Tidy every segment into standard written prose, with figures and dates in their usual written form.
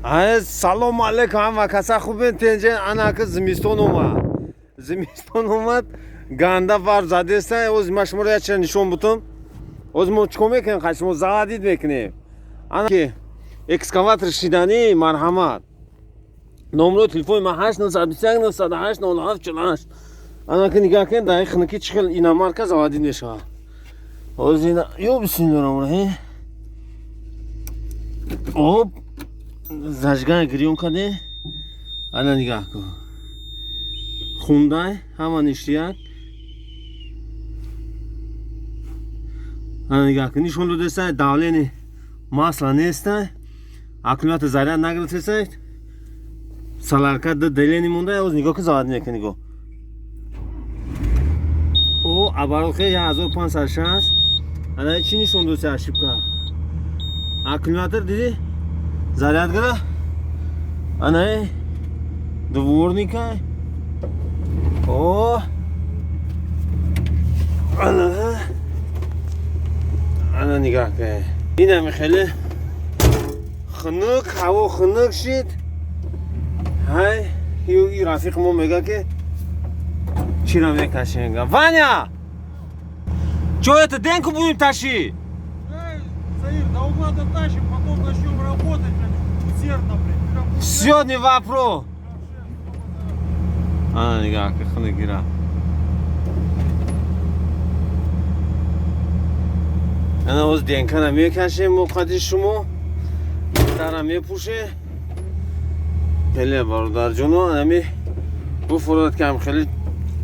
Салому алейкум, ҳама каса хубен, тенҷен. Анаки зимистон омад, зимистон омад, ганда барф задеста. Оз ма шуморо як чиза нишон бутум. Оз мо чикор мекунем? Қай шумо заводить мекунем. Анаки экскаватор шиданӣ, марҳамат. Номерои телефони ма 8 921 908 07 48. Анаки нигаҳ кунед, дар ин хунукӣ чӣ хел иномарка заводить мешавад. Оз ина, ё бисмиллоҳи. Оп, зажигание гирён каде. Ана нигаҳ кун, хундай ҳама ништияк. Ана нигаҳ кун, нишон додестай, давление масла нестай, аккумулятор заряд нагирифтесай, солярка д деление монда. Оз нигоҳ ки заводить мекунӣ, нигоҳ. О, оборотхе 1560. Ана чӣ нишон додесай? Ошибка аккумулятор. Диди, заряд гира. Ана дворника. О, ана, ана нигаҳ кун, инами хеле хунук, ҳаво хунук шид. Ҳай, и рафиқи мо мега, ки чира мекашем. Ваня, чё, это денку будем тащить? Заир, до угла дотащим, потом начнем работать, блядь, усердно, блядь. Все, не вопрос. Ана нигаҳ ки хунукира. Ана оз денкана мекашем, мо қади шумо дара мепӯше. Хеле, бародарҷоно, ами буфурад, ки ам хеле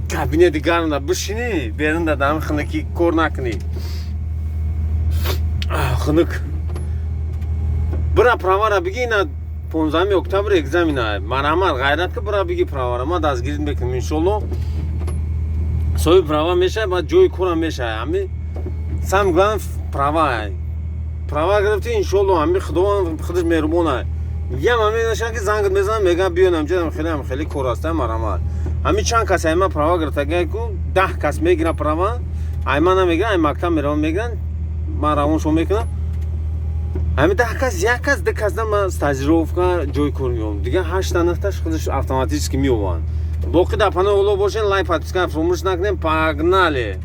кабинети гармда бишинӣ, берунда дар хунукӣ кор накунӣ. Хунук. Бира, правара биги, ина 15 октябр экзамена. Марҳамат, ғайрат ки, бира, биги правара, ма дастгирит мекунем, иншолло. Соҳиби права мешавад, баъд ҷои корам мешавад. Ами самое главное права. Права гирифти, иншолло, ами Худованд худаш меҳрубон. Ям ами наша ки зангат мезанам, мегам, биён амҷа, хеле хеле кор аст, марҳамат. Ами чанд кас айма права гирифтагай ку, 10 кас мегирам права, айма намегирам, ай мактаб меравам, мегирам, ман равоншон мекунам. Ами 10 кас, як кас, ду кас да ман стажировка, ҷои кор меёбам. Дигар ҳашта нафташ худаш автоматически меёбанд. Боқӣ дар паноҳи Аллоҳ бошен, лайк, подписка фаромӯш накунем. Погнали!